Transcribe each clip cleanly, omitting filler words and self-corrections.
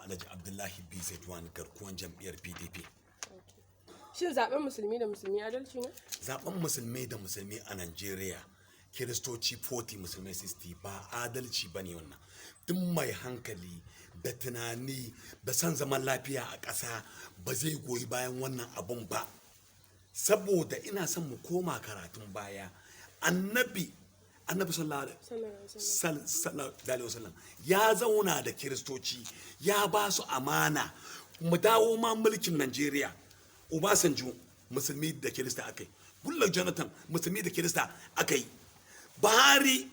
Alhaji Abdullahi BZ1, garkuwan jam'iyyar PDP. Shin zaben musulmi da musulmi adalci ne? Zaben musulmi da musulmi a Najeriya, Kiristoci 40, musulmai 60, ba adalci ba ne wannan. Duk mai hankali da tunani da son zaman lafiya a ƙasa ba zai goyi bayan wannan abun ba, saboda ina son mu koma karatun baya. Annabi sallallahu alaihi wasallam ya zauna da Kiristoci, ya ba su amana. Mu dawo ma mulkin Najeriya, Obasanjo musulmi da Kirista aka yi, Goodluck Jonathan musulmi da Kirista aka yi, Buhari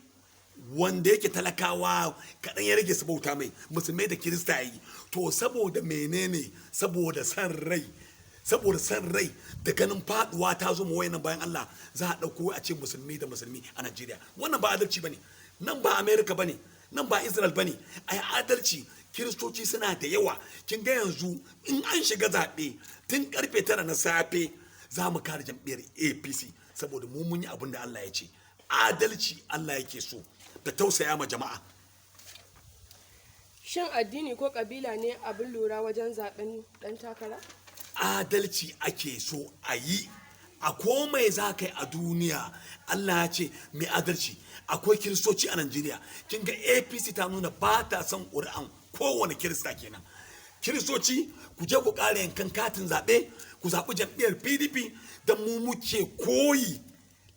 wanda yake talakawa kaɗan ya rage su bauta mai, musulmai da Kirista yi. To saboda menene? Saboda san rai, saboda san rai da ganin faduwa ta zo mu wayannan bayan Allah, za a ɗauko a ce musulmi da musulmi a Najeriya. Wannan ba adalci bane. Nan ba America bane, nan ba Israel bane. Ai adalci, Kiristoci suna da yawa. Kin ga yanzu in an shiga zaɓe tun karfe 9 na safe, za mu kare jam'iyyar APC, saboda mu mun yi abin da Allah ya ce. Adalci Allah yake so da tausaya ma jama'a. Shin addini ko kabila ne abin lura wajen zaben dan takara? Adalci ake so a yi a komai za ka yi a duniya. Allah ya ce mai adalci. Akwai Kiristoci a Najeriya. Kin ga APC ta nuna ba ta son ƙuri'an kowane Kirista kenan. Kiristoci, ku je ku ƙara yankan katin zaɓe, ku zaɓi jam'iyyar PDP, don mu muke koyi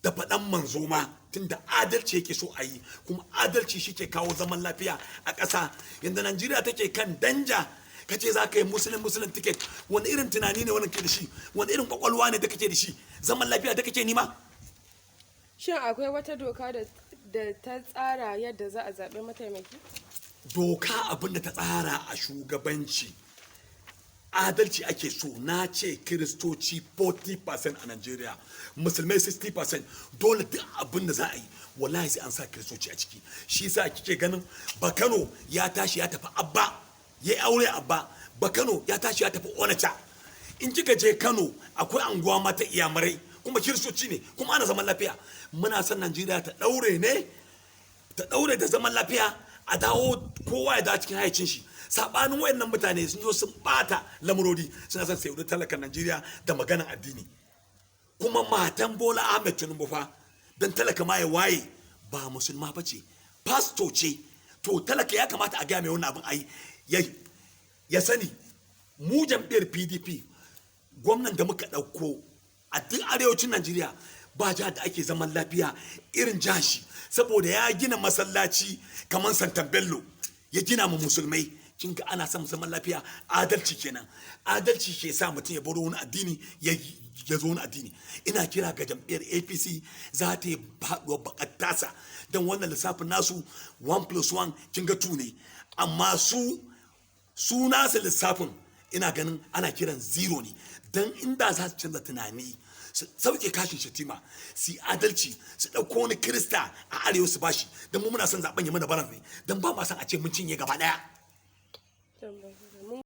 da faɗan manzo ma, tunda adalci yake so a yi, kuma adalci shi ke kawo zaman lafiya a ƙasa. Yadda Najeriya take kan danja, ka ce za ka yi Muslim Muslim ticket, wani irin tunani ne wannan ke da shi? Wani irin kwakwalwa ne da kake da shi? Zaman lafiya da kake nima? Shin akwai wata doka da ta tsara yadda za a zaɓi mataimaki? Doka abin da ta tsara a shugabanci, adalci ake so. Na ce Kiristoci 40% a Nigeria, Musulmai 60%. Dole duk abin da za a yi, wallahi sai an sa Kiristoci a ciki. Shi sa kike ganin Bakano ya tashi ya tafi Abba, ya yi aure Abba. Bakano ya tashi ya tafi Onacha. In kika je Kano, akwai anguwa mata Iyamurai, kuma Kiristoci ne, kuma ana zaman lafiya. Muna son Najeriya ta daure ne, ta daure da zaman lafiya, a dawo kowa ya dawo cikin hayyacin shi. Sabanin wayannan mutane sun zo sun bata lamurodi, suna son sayi talakan Najeriya da maganan addini. Kuma matan Bola Ahmed Tinubu fa, dan talaka ma ya waye, ba Musulma ba ce, pastor ce. To talaka ya kamata a gaya mai wannan abin ai ya sani. Mu jam'iyyar PDP, gwamnan da muka ɗauko a duk arewacin Najeriya, ba jihar da ake zaman lafiya irin jihar shi, saboda ya gina masallaci kamar Santan Bello, ya gina mu Musulmai. Kin ga ana son zaman lafiya, adalci kenan. Adalci ke sa mutum ya baro wani addini ya zo wani addini. Ina kira ga jam'iyyar APC, za ta yi faɗuwar bakar tasa, don wannan lissafin nasu 1 plus 1, kin ga 2 ne, amma su nasu lissafin ina ganin ana kiran zero ne. Don inda za su canza tunani, su sauke Kashim Shettima, su yi adalci, su ɗauko wani Kirista a arewa su bashi, don mu muna son zaben ya mana balance ne, don ba ma son a ce mun cinye gaba ɗaya. Tambaya.